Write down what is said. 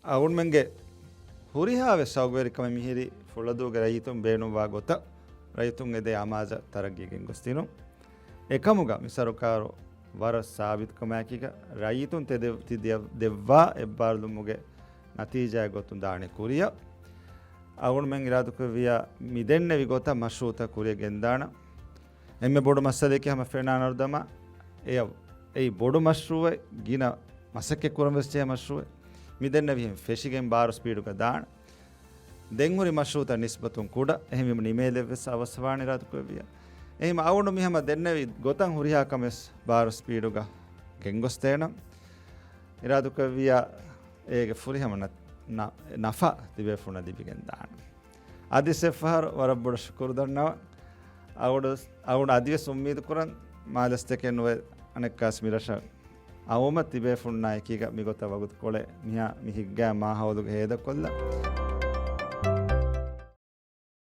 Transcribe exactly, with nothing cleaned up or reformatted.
އަޅުގަނޑުމެންގެ ހުރިހާ ވެސް ޝައުގުވެރިކަމެއް މިހިރީ ފުޅަދޫގެ ރައްޔިތުން ބޭނުންވާ ގޮތަށް ރައްޔިތުން އެދޭ އަމާޒަށް ތަރައްގީ ގެންގޮސްދިނުން. އެކަމުގަ މި ސަރުކާރު ވަރަށް ސާބިތުކަމާއެކީގަ ރައްޔިތުން ތެދެ-، ތި ދެ-، ދެއްވާ އެއްބާރުލުމުގެ ނަތީޖާއެއް ގޮތުން ދާނެ ކުރިއަށް. އަޅުގަނޑުމެން އިރާދަކުރެއްވިއްޔާ މި ދެންނެވި ގޮތަށް މަޝްރޫޢުތައް ކުރިއަށް ގެންދާނަން. އެންމެ ބޮޑު މައްސަލައަކީ ހަމަ ފެނާނަރުދަމާ އެއަށް އެއީ ބޮޑު މަޝްރޫޢެއް، ގިނަ މަސައްކަތް ކުރަން ވެސް ޖެހޭ މަޝްރޫޢެއް. މި ދެންނެވިހެން ފެށިގެން ބާރު ސްޕީޑުގަ ދާން. ދެން ހުރި މަޝްރޫޢުތައް ނިސްބަތުން ކުޑަ، އެހެންވީމަ ނިމޭލެއްވެސް އަވަސްވާނެ އިރާދަކުރެއްވިއްޔާ. އެހެންވީމަ އަޅުގަނޑު މި ހަމަ ދެންނެވި ގޮތަށް ހުރިހާ ކަމެއް ބާރު ސްޕީޑުގަ ގެންގޮސްދޭނަން. އިރާދަކުރެއްވިއްޔާ އޭގެ ފުރިހަމަ ނަ-، ނަ-، ނަފާ ތިބޭފުޅުންނަށް ލިބިގެން ދާން. އަދި އެއްފަހަރު ވަރަށް ބޮޑަށް ޝުކުރު ދަންނަވަން. އަޅުގަނޑު، އަޅުގަނޑު އަދިވެސް އުއްމީދު ކުރަން މާލެ ސްޓެކެއް ނުވެ އަނެއްކާސް މިރަށަށް އައުމަށް ތިބޭފުޅުންނާ އެކީގަ މިގޮތަށް ވަގުތުކޮޅެއް މިހާ މި ހިތްގައި މާހައުލުގަ ހޭދަކޮށްލަން.